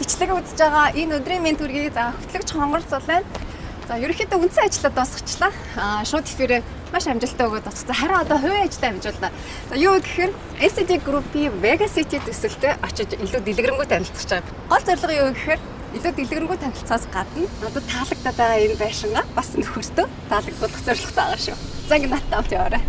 Бичлэгээ үзэж байгаа энэ өдрийн мэнд хүргэе. За, хөтлөгч Хонгор Зулайн. За, ерөнхийдөө үндсэн ажлаа дуусгачлаа. Шууд эфирээ маш амжилттай өгөөд дуусгасан. Харин одоо хувийн ажлаа амжууллаа. За, юу гэхээр SCD Group-ийн Vega City төсөлтөд очиж илүү дэлгэрэнгүй танилцж байгаа. Гол зорилго юу гэхээр илүү дэлгэрэнгүй танилцахаас гадна надад таалагдаад байгаа энэ байшингаа бас нөхөртөө таалагдуулах зорилготой байгаа шүү. За, ингэ надтай хамт яваарай.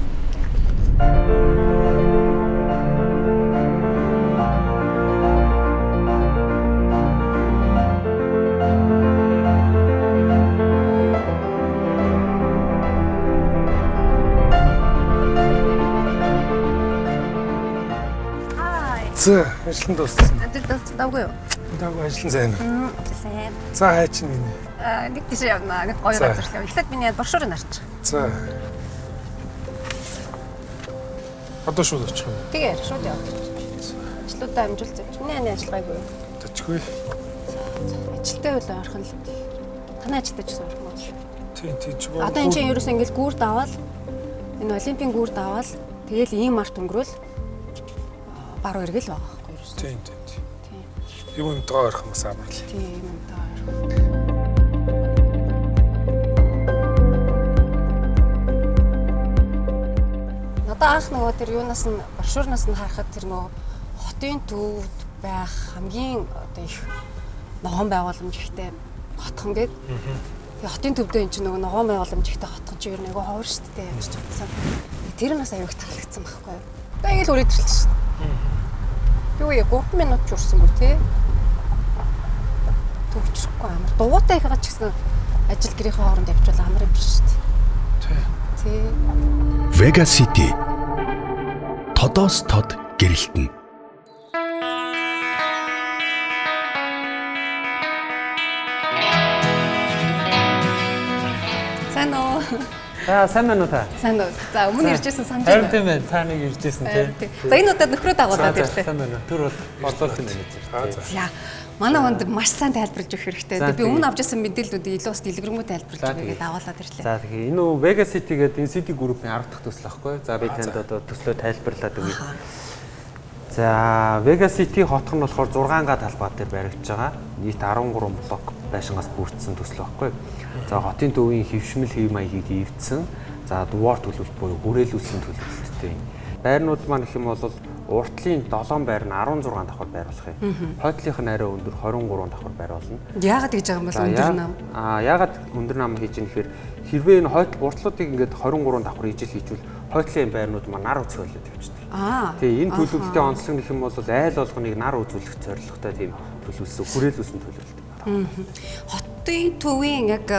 За, ажил нь дууссан. Ажил дууссан давгүй юу? Давгүй, ажил нь сайн уу? Сайн. За, хай чинь гинэ. Нэг тийш явна. Нэг гоё За. газар л явна. Эхлээд миний брошюрыг нарчих. За. Одоо шууд очих юм. Тэгээ шууд явах. Ажлуудаа амжуулсан. Миний аны ажиллагаагүй юу? Тачихгүй. Ажилтай үл ойрхон л. Танай ажилтай ч гэсэн ойрхон байна. Тийм, чи Одоо энэ чинь ерөөсөө ингээл гүүрд аваад энэ олимпийн гүүрд аваад тэгэл ийм март өнгөрөөл баруун эргэл байгаа байхгүй ерөөсөө. Тийм. Тийм. Юм юм доо ойрхон бас амар л. Тийм юм даа ойрхон. Надаа анх нөгөө тэр юунаас нь брошюрнаас нь харахад тэр нөгөө хотын төвд байх хамгийн одоо их ногоон байгууламж ихтэй хотхон гээд. Тэгээ хотын төвдөө эн чинь нөгөө ногоон байгууламж ихтэй хотхон чи ер нь айгүй ховор шүү дээ гэж бодсон. Тэгээ тэр нь бас аюу их таалагдсан байхгүй юу. Одоо ингэ л үрээд ирлээ шүү дээ. Юу яа 3 минут ч үрсэнгүй тий. Төгчрөхгүй амар. Дугуйтай их байгаа ч гэсэн ажил гэрийнхээ хооронд явуул амар юм биш шүү дээ. Тийм. Тий. Vega City тодоос тод гэрэлтэнэ. Сайн уу? За, сайн байна уу та? Сайн уу. За, өмнө иржсэн санаж Харин байна. тийм байна. Та нэг иржсэн Харин тий. тийм. За, энэ удаад нөхрөө дагуулад ирлээ. Сайн байна уу? Түр бол бодлуулт менежер. Аа, тий. за. За, манай хүнд маш сайн тайлбарлаж өгөх хэрэгтэй. За, Тэгээ би тэгээ. өмнө авч ирсэн мэдээллүүдийг илүү бас дэлгэрэнгүй тайлбарлаж За, өгье тэгээ. гэдээ дагуулад ирлээ. За, тэгэхээр энэ үү Vega City гэдэг энэ City Group-ийн 10 дахь төсөл аахгүй. За, би танд одоо төслөө тайлбарлаад өгье. За, Vega City хотх нь болохоор 6 га талбай дээр баригдаж байгаа. Нийт 13 блок байшингаас бүрдсэн төсөл аахгүй. За, хотын төвийн хэвшмэл хэв маягийг эвдсэн. За, дугаар төлөвлөлт буюу хүрээлүүлсэн төлөвлөлттэй юм. Байрнууд маань гэх юм бол уртлын 7 байр нь 16 давхар байр болох юм. Хойдлынх нь арай өндөр 23 давхар байр болно. Яагаад гэж байгаа юм бол За, өндөр нам. Яагаад өндөр нам хийж ийм гэхээр хэрвээ энэ хойд уртлуудыг ингээд 23 давхар ижил хийжвэл хойдлын байрнууд маань нар үзэхөлөд явчихдаг. Тэгээ энэ төлөвлөлтийн онцлог нэх юм бол айл болгоныг нар үзүүлэх зорилготой тийм төлөвлөсөн, хүрээлүүлсэн төлөвлөлт байна. Хотын төвийн яг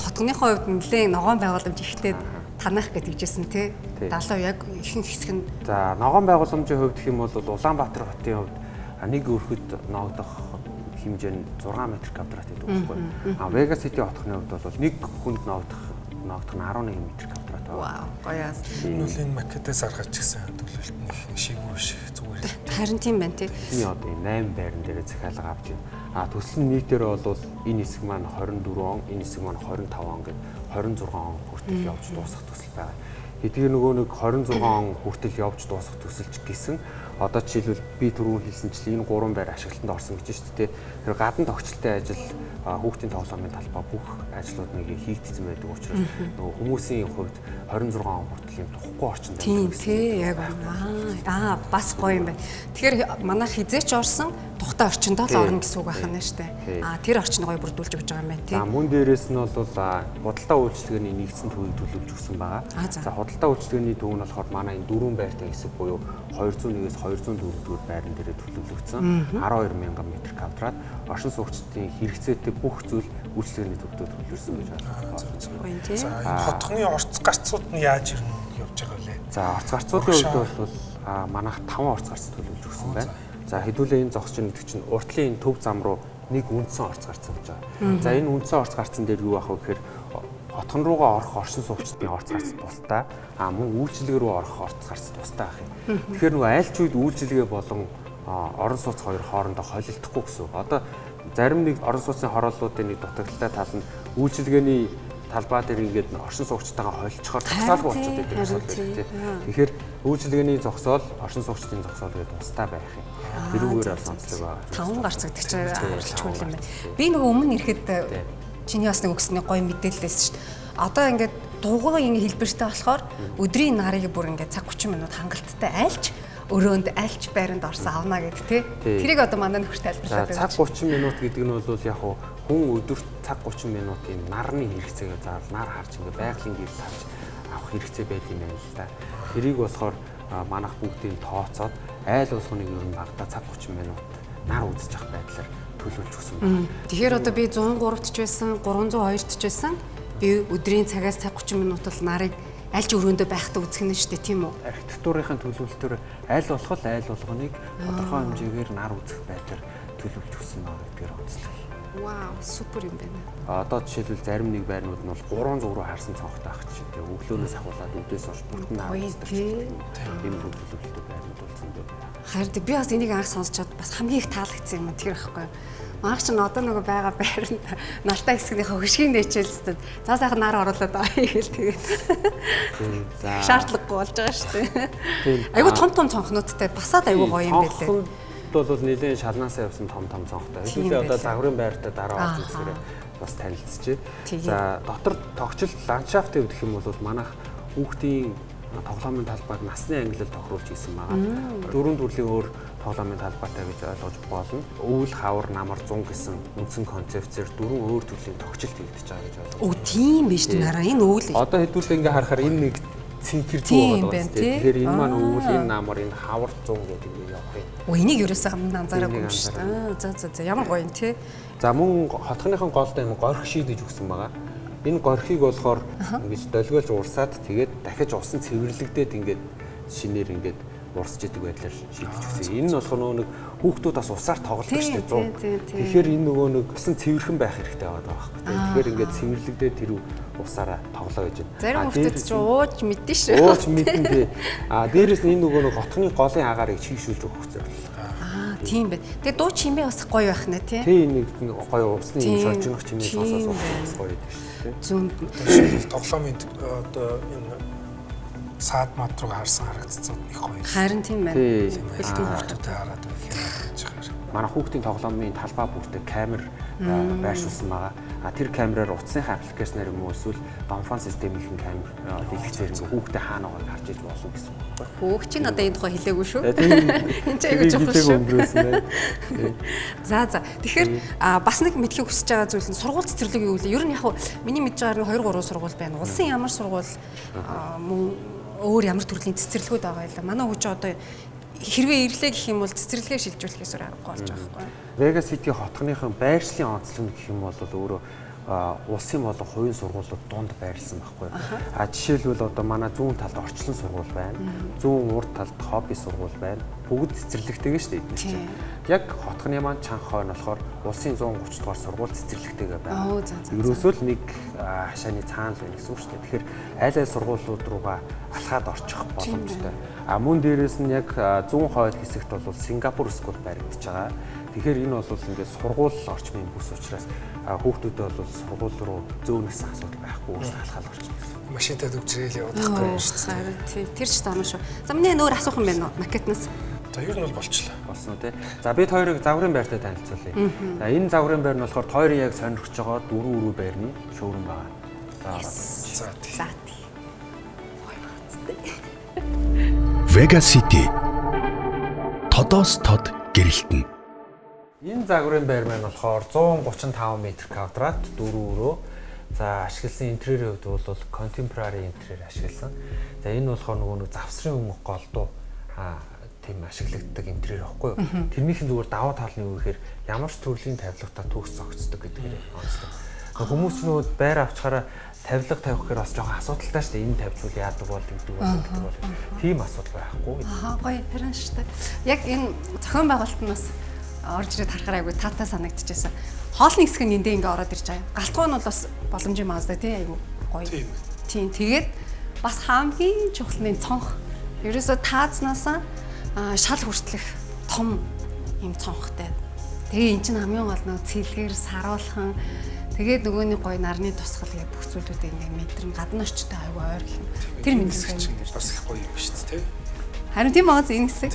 хотгоныхоо хувьд нэлээд ногоон байгууламж ихтэй танах гэж хэлжсэн тий. Тий. 70% яг ихэнх хэсэг нь За, ногоон байгууламжийн хувьд гэх юм бол Улаанбаатар хотын хувьд нэг өрхөд ногдох хэмжээ нь 6 м квадрат гэдэг байхгүй. Vega City хотхны хувьд бол нэг хүнд ногдох нь 11 м квадрат байна. вау гоёас. Энэ бол энэ макетээс аргач гэсэн төлөвлөлт нь их шигүү биш зүгээр. Харин тийм байна тий. Эхний одоо энэ 8 байран дээр захиалга авч байна. Төсөл нь нийтээр бол энэ хэсэг маань 24 он, энэ хэсэг маань 25 он гээд 26 он хүртэл явж дуусах төсөл байгаа. Хэдийгээр нөгөө нэг 26 он хүртэл явж дуусах төсөлч гэсэн одоо жишээлбэл би түрүүн хэлсэнчлэн энэ 3 байр ашиглалтанд орсон гэж шүү дээ. Тэр гадна тогтчлолтой ажил, хүүхдийн тоглоомын талбай бүх ажлууд нэг хийгдсэн байдаг учраас нөгөө хүмүүсийн хувьд 26 он хүртэл юм тухгүй орчинд Тийм амьдарна гэсэн тий яг байна. Бас гоё юм байна. Тэгэхээр манайх хизээч орсон тухтай орчиндоо л Тий. орно гэсэн үг байх нь шүү дээ. Тий. Тэр орчныг гоё бүрдүүлж өгч байгаа юм байна тий. За, мөн дээрээс нь бол худалдаа үйлчилгээний нэгдсэн төвийг төлөвлөж өгсөн байгаа. За. За, худалдаа үйлчилгээний төв нь болохоор манай энэ дөрвөн байртай хэсэг буюу 201-ээс 204 дугаар байран дээрээ төлөвлөгдсөн 12 мянган метр квадрат оршин суугчдын хэрэгцээтэй бүх зүйл үйлчилгээний төвдөө төлөвлөрсөн гэж ойлгох байна. Гоё юм тий. За, энэ хотхны орц гарцууд нь яаж ирнэ явж байгаа лээ. За, орц гарцуудын хувьд бол манайх 5 орц гарц төлөвлөж өгсөн байна. За, хэдүүлээ энэ зогсож байгаа гэдэг чинь уртлын энэ төв зам руу нэг үндсэн орц гарц явж байгаа. За, энэ үндсэн орц гарцан дээр юу ах вэ гэхээр хотхон руугаа орох оршин суугчдын орц гарц тусдаа, мөн үйлчилгээ рүү орох орц гарц тусдаа ах юм. Тэгэхээр нөгөө айлч үед үйлчилгээ болон орон сууц хоёр хоорондоо холилдохгүй гэсэн үг. Одоо зарим нэг орон сууцны хорооллуудын нэг дутагдaltaй тал нь үйлчилгээний талбай дээр ингээд оршин суугчтайгаа холилдохоор тагсаалгүй болчиход байдаг Харин асуудал тий. байдаг тий. Тэгэхээр Үйлчилгээний зогсоол, оршин суугчдын зогсоол гэдэг тусдаа байх юм. Тэрүүгээр бол онцлог байгаа. 5 гарц гэдэг чинь харилцгүй юм байна. Би нөгөө өмнө ирэхэд чиний бас нэг өгсөний гоё мэдээлэл байсан шүү дээ. Одоо ингээд дугуй ингэ хэлбэртэй болохоор өдрийн нарыг бүр ингээд цаг 30 минут хангалттай айлч өрөөнд альч байранд орсон авна гэд тий. Тэрийг одоо манай нөхөр тайлбарлаад байна. Цаг 30 минут гэдэг нь бол яг хүн өдөрт цаг 30 минутын нарны хэрэгцээгээр заавал нар харж ингээ байгалийн гэрэл харж авах хэрэгцээ байд юм байна л да. Тэрийг болохоор манайх бүгдийг тооцоод айл болгоныг ер нь багадаа цаг 30 минут нар үзэж авах байдлаар төлөвлөж өгсөн байна. Тэгэхээр одоо би 103-т ч байсан, 302-т ч байсан би өдрийн цагаас цаг 30 минут бол нарыг аль ч өрөөндөө байхдаа үзэх нь шүү дээ, тийм үү? Архитектурын төлөвлөлтөөр аль болох айл болгоныг тодорхой хэмжээгээр нар үзэх байдлаар төлөвлөж өгсөн байгаа гэдгээр онцлог. Вау, супер юм байна. Одоо жишээлбэл зарим нэг байрнууд нь бол 3 зур руу харсан цонхтой ах чинь тэгээ өглөөнөөс ахуулаад үдээс хойш бүртэн нар үздэг. Тийм төлөвлөлттэй байрнууд бол зөндөө байна. Харин би бас энийг анх сонсчод бас хамгийн их таалагдсан юм тэр ихгүй. Манайх чинь одоо нөгөө байгаа байранд налтай хэсгийнхээ хөшгийн нээчээлсэд за сайхан нар оруулаад байгаа гээл тэгээд. За шаардлагагүй болж байгаа шүү дээ. Айгу том том цонхнуудтай басаад айгу гоё юм байлээ. Бол нэлээд шалнаасаа явсан том том цонхтой. Хэдүүлээ одоо загварын байртай дараа орж үзэхээр бас танилцчихэ. За дотор тогтчл ландшафт гэх юм бол манайх хүүхдийн тоглоомын талбайг насны ангилал тохируулж хийсэн байгаа. Дөрвөн төрлийн өөр тоглоомын талбайтай гэж ойлгож болно. Өвөл, хавар, намар, зун гэсэн үндсэн концепцээр дөрвөн өөр төрлийн тогтчлт хийгдэж байгаа гэж ойлгож. Өө тийм биш үү нараа энэ өвөл. Одоо хэдүүлээ ингээ харахаар энэ нэг цэнхэр зүү байгаа байна тийм. Тэгэхээр энэ маань өвөл, энэ намар, энэ хавар, зун гэдэг ингээ явах юм. Өө энийг ерөөсөө хамгийн анзаараагүй юм шүү дээ. За за за ямар гоё юм тий. За мөн хотхныхан голд юм горх шийдэж өгсөн байгаа. Энэ горхийг болохоор ингэж долгиолж урсаад тэгээд дахиж усан цэвэрлэгдээд ингээд шинээр ингээд урсж идэг байдлаар шийдэж өгсөн. Энэ нь болохоор нөгөө нэг хүүхдүүд бас усаар тоглодог шүү дээ 100. Тэгэхээр энэ нөгөө нэг усан цэвэрхэн байх хэрэгтэй байгаа байхгүй. Тэгэхээр ингээд цэвэрлэгдээд тэр усаараа тоглоо гэж байна. Зарим хүүхдүүд ч ууж мэдэн шүү. Ууж мэдэн тий. А дээрэс нь энэ нөгөө нэг хотхны голын агаарыг чийгшүүлж өгөх зорилго. Тийм байна. Тэгээ дуу чимээ бас гоё байх нэ тий. Тий нэг гоё усны юм шожигнох чимээ сонсоос бас гоё байдаг шүү дээ. Зүүн тоглоомын одоо энэ саад мад руу харсан харагдцсан их гоё. Харин тийм байна. Хөлтийн хүүхдүүдэд хараад байх юм гэж хараа. Манай хүүхдийн тоглоомын талбай бүртээ камер байршуулсан байгаа. А тэр камераар утасныхаа аппликейшнаар юм уу эсвэл домфон системийн камер дэлгэцээр ингээ хүүхдээ хаана байгааг харж иж болно гэсэн үг байхгүй. Хүүхд чинь одоо энэ тухай хэлээгүй шүү. Энэ чинь айгүй чухал шүү. За За за. Тэгэхээр бас нэг мэдлэг хүсэж байгаа зүйл нь сургууль цэцэрлэг юу вэ? Ер нь яг миний мэдж байгаагаар нь 2 3 сургууль байна. Улсын ямар сургууль мөн өөр ямар төрлийн цэцэрлэгүүд байгаа юм бэ? Манай хүүч одоо хэрвээ ирлээ гэх юм бол цэцэрлэгээ шилжүүлэхээс өөр аргагүй болж байгаа байхгүй. Vega City хотгоныхон байршлын онцлог гэх юм бол өөрөө улсын болон хувийн сургуулиуд дунд байрлсан байхгүй. А жишээлбэл одоо манай зүүн талд орчлон сургууль байна. Зүүн урд талд хобби сургууль байна. Бүгд цэцэрлэгтэйгээ шүү дээ эдгээр чинь. Яг хотгоны маань чанх хойно болохоор улсын 130 дугаар сургууль цэцэрлэгтэйгээ байна. Ерөөсөө л нэг хашааны цаана л байна гэсэн үг шүү дээ. Тэгэхээр аль аль сургуулиуд руугаа алхаад орчих боломжтой. А мөн дээрээс нь яг зүүн хойд хэсэгт бол Сингапур скул баригдаж байгаа. Тэгэхээр энэ бол ингээд сургууль орчмын бүс учраас хүүхдүүдэд бол сургууль руу зөөнөсөн асуудал байхгүй өөрсдөө алхаал орчих гэсэн. Машинтай төвчрээл яваад байхгүй юм шүү дээ. Тэр ч зам шүү. За миний нөөр асуух юм байна уу? Макетнаас. За ер нь бол болчлаа. Болсон уу те. За бид хоёрыг загварын байртай танилцуулъя. За энэ загварын байр нь болохоор хоёрын яг сонирхож байгаа дөрвөн өрөө байрны шоурум байгаа. За тий. За тий. Vega City тодоос тод гэрэлтэнэ. Энэ загварын байр маань болохоор 135 м квадрат дөрвөн өрөө. За ашигласан интерьерийн хувьд бол contemporary интерьер ашигласан. За энэ болохоор нөгөө нэг завсрын өмнөх голдуу тийм ашиглагддаг интерьер байхгүй юу? Тэрнийхэн зүгээр давуу тал нь юу гэхээр ямар ч төрлийн тавилгатай төгс зогцдог гэдгээр онцлог. Хүмүүс ч нөгөө байр авчхаараа тавилга тавих гэхээр бас жоохон асуудалтай шүү дээ. Энэ тавьжвал яадаг бол гэдэг бол гэдэг бол тийм асуудал байхгүй. Аа гоё харин шүү дээ. Яг энэ зохион байгуулалт нь бас орж ирээд харахаар айгүй таатай санагдчихсан. Хоолны хэсэг нь эндээ ингээ ороод ирж байгаа. Галтгоо нь бол бас боломжийн маазда тий айгүй гоё. Тийм. Тэгээд бас хамгийн чухал нь цонх. Ерөөсөө таазнаасаа шал хүртлэх том юм цонхтой. Тэгээ эн чинь хамгийн гол нь цэлгэр саруулхан тэгээд нөгөөний гоё нарны тусгал гэх бүх зүйлүүдийг ингээ мэдрэн гадна орчтой айгүй ойр гэх юм. Тэр мэдсэг чинь бас их гоё юм шүү дээ тий. Харин тийм байгаа энэ хэсэг.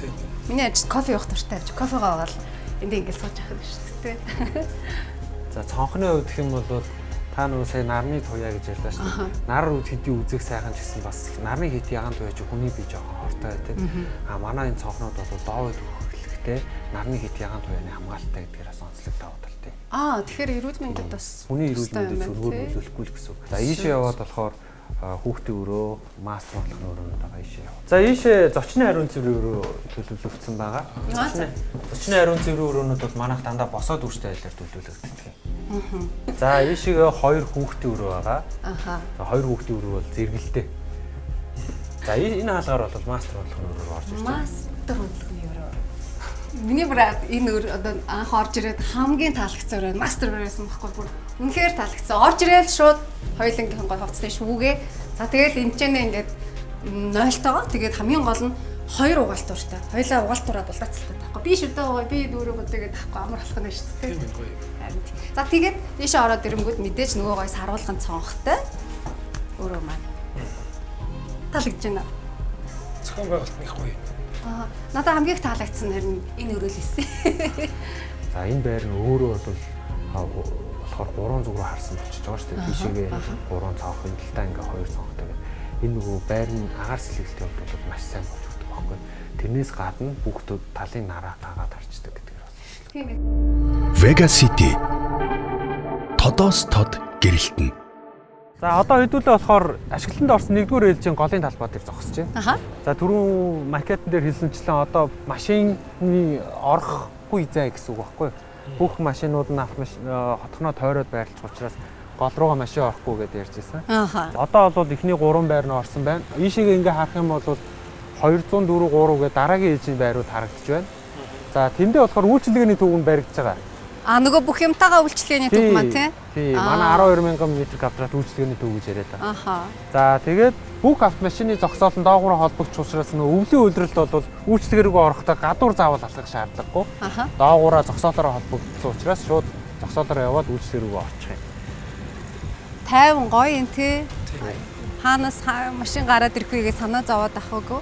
Миний ажил кофе уух дуртай авч кофегоо уугаад энд ингээд сууж авах юм шүү дээ. За цонхны хувьд гэх юм бол та нөгөө сая нарны туяа гэж ярьлаа шүү дээ. Нар хэдий үзэх сайхан ч гэсэн бас нарны хэт ягаан туяа чи хүний бие жоохон хортой байдаг. А манай энэ цонхнууд бол ловд өгөхлөгтэй нарны хэт ягаан туяаны хамгаалалттай гэдгээр бас онцлог давуу талтай. Аа тэгэхээр эрүүл мэндэд бас хүний эрүүл мэндэд сөргөөр нөлөөлөхгүй л гэсэн үг. За ийшээ яваад болохоор хүүхдийн өрөө, мастер болгоны өрөөнүүд байгаа ийшээ яв. За ийшээ зочны ариун цэврийн өрөө төлөвлөгдсөн байгаа. Зочны ариун цэврийн өрөөнүүд бол манайх дандаа босоод үржтэй айлаар төлөвлөгддөг юм. За ийшээгээ хоёр хүүхдийн өрөө байгаа. Аха. За хоёр хүүхдийн өрөө бол зэрэгэлтэй. За энэ хаалгаар бол мастер болгоны өрөөр орж ирж байна. Мастер болгоны өрөө. Миний бүр энэ өр одоо анх орж ирээд хамгийн таалагдсан өрөө мастер өрөө байсан байхгүй бүр үнэхээр таалагдсан. Орж ирээл шууд хоёулангийнхан гой хувцсны шүүгээ. За тэгэл энэ ч нэ ингээд нойлтойгоо тэгээд хамгийн гол нь хоёр угаалтууртай. Хоёлаа угаалтураа булаацалтай таахгүй. Би шүдэ угаа би дүүрээ бодоо гэдэг таахгүй амар болох нь шүү дээ. Тийм гоё. За тэгээд ийшээ ороод ирэнгүүт мэдээж нөгөө гой саруулган цонхтой өрөө маань таалагдж байна. Зохион байгуулалт нэг гоё. Аа надад хамгийн их таалагдсан нь энэ өрөө л эсэ. За энэ байр нь өөрөө бол болохоор 3 зүг рүү харсан болчихж байгаа шүү дээ. Тийшээгээ 3 цонх, энэ талдаа ингээ 2 цонхтой гэдэг. Энэ нөгөө байр нь агаар сэлгэлтийн хувьд бол маш сайн болж өгдөг байхгүй. Тэрнээс гадна бүх талын нараа тагаад харчдаг гэдгээр бас. Тийм ээ. Vega City тодоос тод гэрэлтэнэ. За одоо хэдүүлээ болохоор ашиглалтанд орсон 1-р ээлжийн голын талбай дээр зогсож байна. Аха. За түрүүн макетн дээр хэлсэнчлэн одоо машины орохгүй зай гэсэн үг байхгүй юу? Бүх машинууд нь хотхноо тойроод байрлах учраас гол руугаа машин орохгүй гэдээ ярьж байсан. Аха. Одоо бол эхний 3 байр нь орсон байна. Ийшээгээ ингээ харах юм бол 204 3 гэдэг дараагийн ээлжийн байрууд харагдаж байна. За тэндээ болохоор үйлчилгээний төв нь баригдаж байгаа. А нөгөө бүх юмтайгаа үйлчилгээний төв маань тий? Тий. Манай 12 мянган метр квадрат үйлчилгээний төв гэж яриад байгаа. Аха. За тэгээд бүх автомашины зогсоол нь доогуур холбогдчих учраас нөгөө өвлийн улиралд бол үйлчилгээ рүү орохдоо гадуур заавал алхах шаардлагагүй. Аха. Доогуураа зогсоолоороо холбогдсон учраас шууд зогсоолоороо яваад үйлчилгээ рүү очих юм. Тайван гоё юм тий? Хаанаас машин гараад ирэх үегээ санаа зовоод авах үгүй.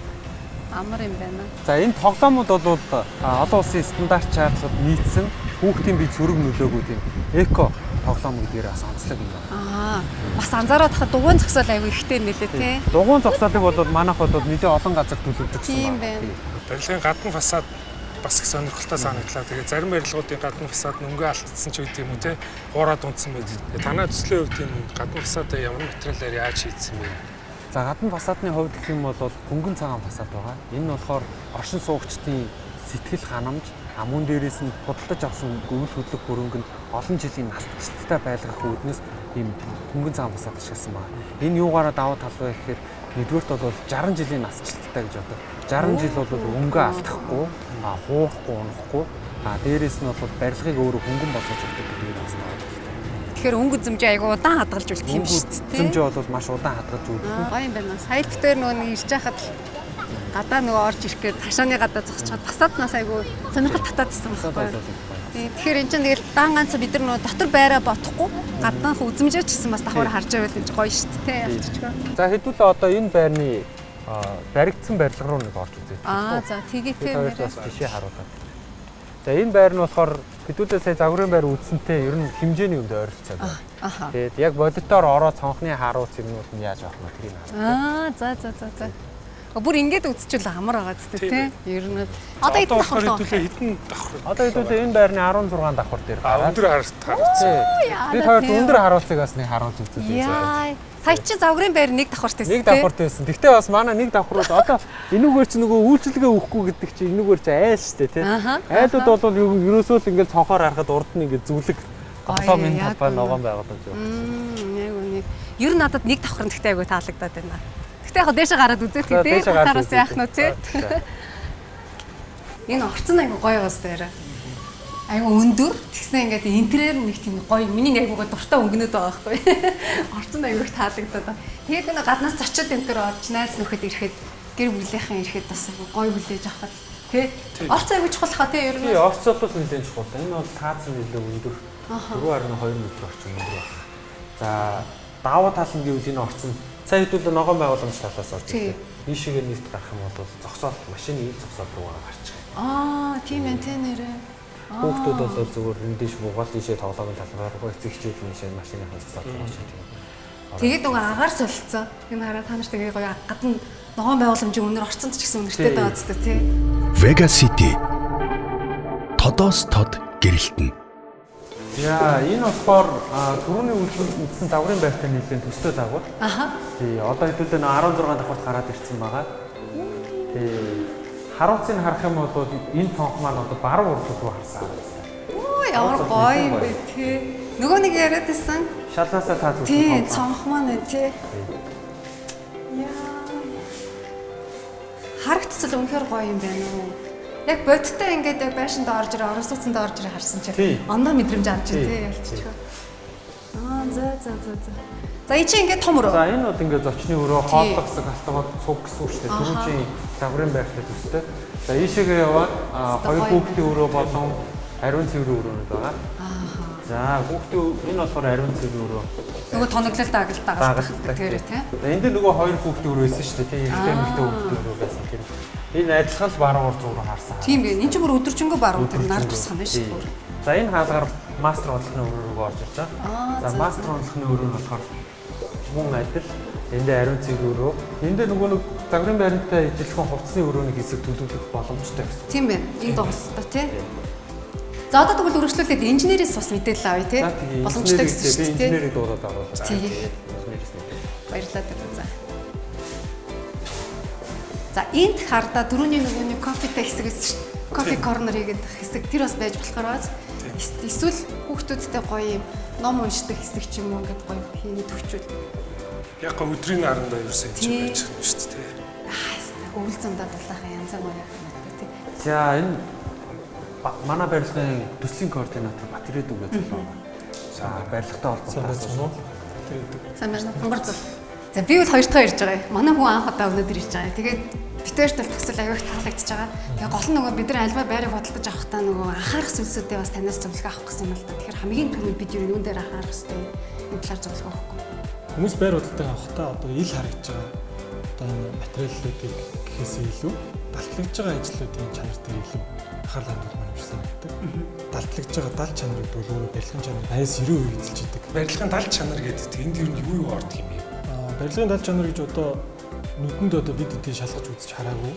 Амар юм байна. За энэ тоглоомууд бол олон улсын стандарт шаардлагад нийцсэн хүүхдийн бие сөрөг нөлөөгүүд юм эко тоглоом гэдгээр бас онцлог юм байна. Аа бас анзаараад хахад дугуйн зогсоол аягүй ихтэй юм лээ тий. Дугуйн зогсоолыг бол манайх бол нэлээд олон газар төлөвлөж Тийм байна. Барилгын гадна фасад бас их сонирхолтой санагдлаа. Тэгээ зарим барилгуудын гадна фасад нь өнгө алдсан ч гэдэг юм уу те хуураад унтсан байдаг. Тэгээ танай төслийн хувьд энэ гадна фасадаа ямар материалаар яаж хийдсэн бэ? За гадна фасадны хувьд гэх юм бол хөнгөн цагаан фасад байгаа. Энэ нь болохоор оршин суугчдын сэтгэл ханамж, мөн дээрээс нь худалдаж авсан өвөл хөдлөх хөрөнгө нь олон жилийн насжилттай байлгах үүднээс ийм хөнгөн цагаан фасад ашигласан байна. Энэ юугаараа давуу тал вэ гэхээр нэгдүгээрт бол 60 жилийн насжилттай гэж боддог. 60 жил бол өнгө алдахгүй, хуурахгүй, унахгүй, дээрээс нь бол барилгыг өөрөө хөнгөн болгож өгдөг гэдгийг бас давуу талтай. Тэгэхээр өнгө үзэмжээ айгу удаан хадгалж үлдэх юм шүү дээ. Үзэмжээ бол маш удаан хадгалж үлдэх. Гоё юм байна. Сая битээр нөгөө нэг ирж байхад гадаа нөгөө орж ирэх гээд ташааны гадаа зогсчиход фасаднаас айгу сонирхол татаадсан байхгүй. Тийм. Тэгэхээр эн чинь тэгэл дан ганц бид нар нөгөө дотор байраа бодохгүй гаднаах үзэмжээ ч гэсэн бас давхар харж байвал энэ гоё шүү дээ. Ялцчихгүй. За хэдүүлээ одоо энэ байрны баригдсан барилга руу нэг орж үзье. Аа за тгийтэй нэрээ. Бас жишээ харуулаад. За энэ байр нь болохоор хэдүүлээ сая загварын байр үзсэнтэй ер нь хэмжээний юмд ойролцоо байна. Аха. Тэгээд яг бодитоор ороо цонхны харууц юмнууд нь яаж авах вэ тэрийг харах. Аа за за за за. Бүр ингэж үзчихвэл амар байгаа зү тэ. Ер нь одоо хэдэн давхар хэдүүлээ хэдэн давхар. Одоо хэдүүлээ энэ байрны 16 давхар дээр гараад өндөр харагдсан. Бид хоёрт өндөр харуулцыг бас нэг харуулж үзүүлээ. Яа. Сая чи загварын байр нэг давхарт байсан. Нэг давхарт байсан. Гэхдээ бас манай нэг давхрууд одоо энүүгээр чи нөгөө үйлчилгээ өгөхгүй гэдэг чи энүүгээр чи айл штэ тий. Айлууд бол ерөөсөө л ингээл цонхоор харахад урд нь ингээд зүлэг тоглоомын талбай ногоон байгууламж байна. Яг үнэ. Ер нь надад нэг давхар нь гэхдээ айгүй таалагдаад байна. Гэтэ яг дээшээ гараад үзэх тий. Хараас яах нь тий. Энэ орцон айгүй гоё бас дээр. Айгүй өндөр. Тэгснэ ингээд интерьер нэг тийм гоё. Миний айгүй гоё дуртай өнгөнүүд байгаа байхгүй. Орцон айгүй их таалагдаад. Тэгээд нэг гаднаас зочид энэ төр орж найз нөхөд ирэхэд гэр бүлийнхэн ирэхэд бас айгүй гоё хүлээж авах тий. Орц айгүй чухал хаа тий ер нь. Тий, орц бол нэлээд чухал. Энэ бол таацсан нэлээд өндөр. 4.2 м орчим өндөр байна. За, давуу тал нь гэвэл энэ орц нь сая хэдүүлээ ногоон байгууламж талаас орж ирлээ. Ийшээгээ лифт гарах юм бол зогсоол машины ил зогсоол руугаа гарчих. Аа, тийм ээ, тэ нэрээ. Хүүхдүүд бол зүгээр энэ дэш буугаал ийшээ тоглоомын талбай руу эцэг хичээл ийшээ машиныхаа зогсоол руу гарч тийм. Тэгээд нөгөө агаар солилцоо. Энэ хараа та нар тэгээ гоё гадна ногоон байгууламжийн үнэр орцонд ч гэсэн үнэртэй байгаа зү тий. Vega City. Тодоос тод гэрэлтэнэ. За, энэ болохоор түрүүний үндсэн загварын байртай нийлэн төстэй загвар. Аха. Тий, одоо хэдүүлээ 16 давхарт гараад ирсэн байгаа. Тий. Харуулцыг харах юм бол энэ цонх маань одоо баруун урд руу харсан харуулцтай. Оо, ямар гоё юм бэ тий. Нөгөө нэг яриад байсан. Шалнаасаа та зүгт. Тий, цонх маань тий. Яа. Харагдцал үнэхээр гоё юм байна уу? Яг бодиттой ингээд яг байшинд орж ирээ, орон сууцнд орж ирээ харсан чинь ондоо мэдрэмж авч тий ялцчихв. Аа, за за за за. За, энэ чинь ингээд том өрөө. За, энэ бол ингээд зочны өрөө, хооллох хэсэг, алтгууд цуг гэсэн үг шүү дээ. Түрүүчийн загварын байртай төстэй. За, ийшээгээ яваад хоёр хүүхдийн өрөө болон ариун цэврийн өрөөнүүд байгаа. За, хүүхдийн энэ болохоор ариун цэврийн өрөө. Нөгөө тоноглол дагалдаг тэр тий. За, энэ дээр нөгөө хоёр хүүхдийн өрөө байсан шүү дээ. Тий, эрэгтэй эмэгтэй хүүхдийн өрөө байсан тэр. Энэ адилхан л баруун урд зүүн рүү харсан. Тийм ээ. Энэ чинь бүр өдөржингөө баруун тэр нар тусах юм байна шүү дээ. За, энэ хаалгаар мастер онцлогны өрөө рүү орж ирж байгаа. За, мастер онцлогны өрөө нь болохоор мөн адил энд дээр ариун цэврийн өрөө. Энд дээр нөгөө нэг загварын байрантай ижилхэн хувцсны өрөөний хэсэг төлөвлөх боломжтой гэсэн. Тийм ээ. Энэ тоглолттой тий. За, одоо тэгвэл үргэлжлүүлээд инженерээс бас мэдээлэл авъя тий. Боломжтой гэсэн шүү дээ. Инженерийг дуудаад оруулаа. Тий. Инженерээс мэдээлэл. Баярлалаа тэр за. За, энд хардаа дөрөвний нөгөө нэг кофетэй хэсэг байсан шүү дээ. Кофе корнер гэдэг хэсэг тэр бас байж болохоор бааз. Эсвэл хүүхдүүдтэй гоё юм ном уншдаг хэсэг ч юм уу ингээд гоё хийгээд өгчүүл. Яг го өдрийн нарандаа ерөөсөө энэ чинь байж байгаа юм шүү дээ. Аа, өвөл зундаа дулаахан янз бүр гоё юм тий. За, энэ манай барилгын төслийн координатор Батэрээдүг гэж байна. За, барилгатай холбоотой асуулт. Сайн байна уу? Хонгор зул. За, би бол хоёр дахь ирж байгаа юм. Манай хүн анх удаа өнөөдөр ирж байгаа. Тэгээд битэрт бол төсөл аюул таалагдчихж байгаа. Тэгээ гол нь нөгөө бид нар альва байрыг худалдаж авахдаа нөгөө анхаарах зүйлсүүдээ бас танаас зөвлөгөө авах гэсэн юм л да. Тэгэхээр хамгийн түрүүнд бид юу юун дээр анхаарах хэрэгтэй энэ талаар зөвлөгөө өгөхгүй. Хүмүүс байр худалдаа авахдаа одоо ил харагдж байгаа. Одоо энэ материаллуудыг гэхээсээ илүү далтлагдж байгаа ажлуудын чанар дээр илүү анхаарал хандуулмаар юм шиг санагддаг. Далтлагдж байгаа дал чанар гэдэг бол өөрөө барилгын чанар 80-90% эзэлж идэг. Барилгын дал чанар гэдэг энд ер нь юу юу ордог юм бэ? Барилгын дал чанар гэж одоо нүдэнд одоо бид эдийг шалгаж үзэж хараагүй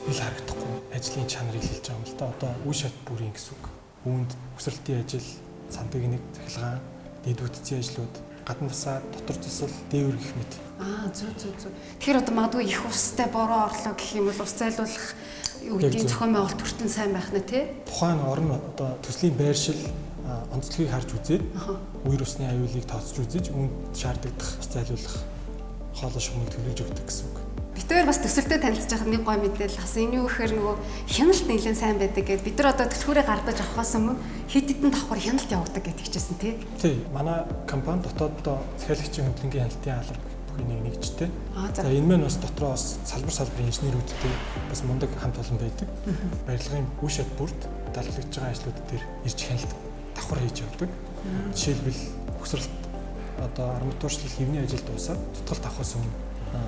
ил харагдахгүй ажлын чанарыг хэлж байгаа юм л да. Одоо үе шат бүрийн гэсэн үг. Үүнд өсрэлтийн ажил, сандаг нэг цахилгаан, дэд бүтцийн ажлууд, гадна фасад, дотор засал, дээвэр гэх мэт. Аа, зүг зүг зүг. Тэгэхээр одоо магадгүй их устай бороо орлоо гэх юм бол ус зайлуулах юу гэдгийг зохион байгуулалт хүртэн сайн байх нэ тий. Тухайн орон одоо төслийн байршил онцлогийг харж үзээд үер усны аюулыг тооцож үзэж үүнд шаардлагадах ус зайлуулах хоолой шугамыг төлөвлөж өгдөг гэсэн үг. Бид хоёр бас төсөлтөй танилцж байхад нэг гоё мэдээлэл авсан. Энэ юу гэхээр нөгөө хяналт нэлээд сайн байдаг гэд бид нар одоо түлхүүрээ гардаж авахаас өмнө хэд хэдэн давхар хяналт явуудаг гэж хэлчихсэн тий. Тий. Манай компани дотооддоо захиалагчийн хөндлөнгийн хяналтын алба бүхий нэг нэгжтэй. За, энэ маань бас дотроо бас салбар салбарын инженерүүдтэй бас мундаг хамт олон байдаг. Барилгын үе шат бүрт далдлагдж байгаа ажлууд дээр ирж хяналт давхар хийж явдаг. Жишээлбэл өгсрэлт одоо арматурчлал хэвний ажил дуусаад тутгалт авахаас өмнө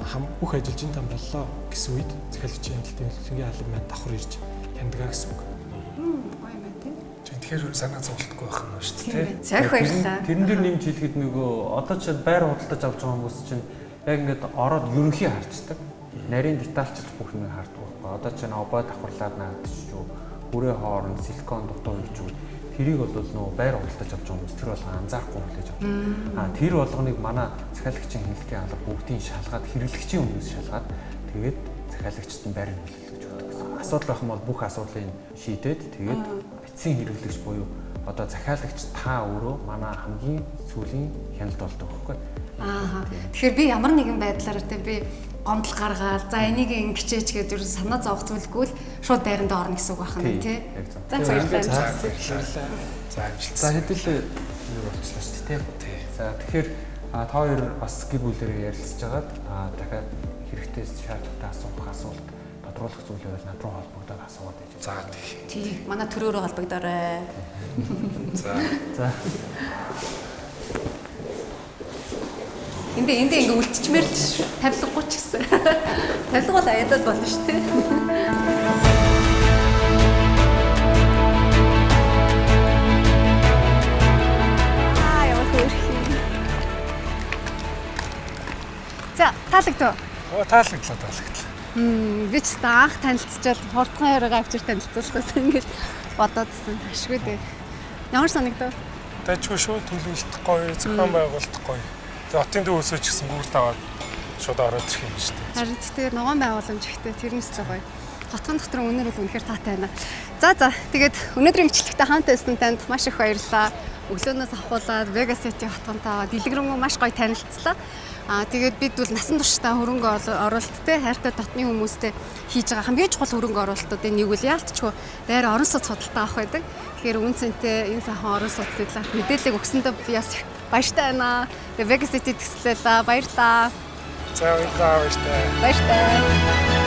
хам бүх ажилчин там боллоо гэсэн үед захиалагчийн хяналтын хөндлөнгийн алба маань давхар ирж хяндгаа гэсэн үг. Гоё юм байна тий. Тэгэхээр санаа зовлтгүй байх нь шүү дээ тий. За, их баярлалаа. Тэрэн дээр нэмж хэлэхэд нөгөө одоо ч байр худалдаж авч байгаа хүмүүс чинь яг ингээд ороод ерөнхий харцдаг. Нарийн детальчилж бүх юм харддаг байхгүй. Одоо ч обой давхарлаад наагдчих юу, хүрээ хооронд силикон дутуу хийж юу. Тэрийг бол нөгөө байр худалдаж авч байгаа хүмүүс тэр болгон анзаарахгүй хүлээж авдаг. Аа, тэр болгоныг манай захиалагчийн хяналтын алба бүгдийг шалгаад хэрэглэгчийн өмнөөс шалгаад тэгээд захиалагчид нь байрыг нөлөөлөж өгдөг гэсэн. Асуудал байх юм бол бүх асуудлыг шийдээд тэгээд эцсийн хэрэглэгч буюу одоо захиалагч та өөрөө манай хамгийн сүүлийн хяналт болдог байхгүй. Аа. Тэгэхээр би ямар нэгэн байдлаар те би гомдол гаргаал за энийг ингэчээч гэдэг юу санаа зовох зүйлгүй л шууд байранд орно гэсэн үг байна тий. За, баярлалаа. За, За, амжилт. За, хэдүүлээ юу болчихлоо шүү дээ тий. За, тэгэхээр та хоёр бас гэр бүлээрээ ярилцж хагаад дахиад хэрэгтэй шаардлагатай асуух асуулт тодруулах зүйл байвал над руу холбогдоод асуугаад байж. За, тий. Тий, манай төрөөрөө холбогдоорой. За. За. Эндээ эндээ ингээ үлдчихмээр л ш. Тавилгагүй ч гэсэн. Тавилга бол аядаад болно шүү дээ. Аа ямар хөөрхөн. За, таалагдав. Оо таалагдлаа таалагдлаа. Би ч та анх танилцчаал хурдхан хоригоо авчир танилцуулах гэсэн ингэж бодоодсэн. Ашгүй дээ. Ямар санагдав? Дайчгүй шүү төлөвлөлт гоё, зохион байгуулалт гоё. Тэгээ хотын төв өсөөч гэсэн гүрт аваад шууд ороод ирэх юм шүү дээ. Харин тэгээ ногоон байгууламж ихтэй тэр нь ч л гоё. Хотхон дотор үнээр бол үнэхээр таатай байна. За за тэгээд өнөөдрийн бичлэгтээ хамт байсан танд маш их баярлалаа. Өглөөнөөс авахуулаад Vegas City хотгонтойгоо дэлгэрэнгүй маш гоё танилцлаа. Аа тэгээд бид бол насан туршдаа хөрөнгө оруулалттай хайртай дотны хүмүүстэй хийж байгаа хамгийн чухал хөрөнгө оруулалтуудын нэг бол яалтчгүй байр орон сууц худалдаа авах байдаг. Тэгэхээр үн цэнтэй энэ сайхан орон сууцны талаарх мэдээллийг өгсөндөө би бас их баяртай байна. Тэгээд Vegas City төслөө баярлалаа. За баярлалаа баяртай. Баяртай.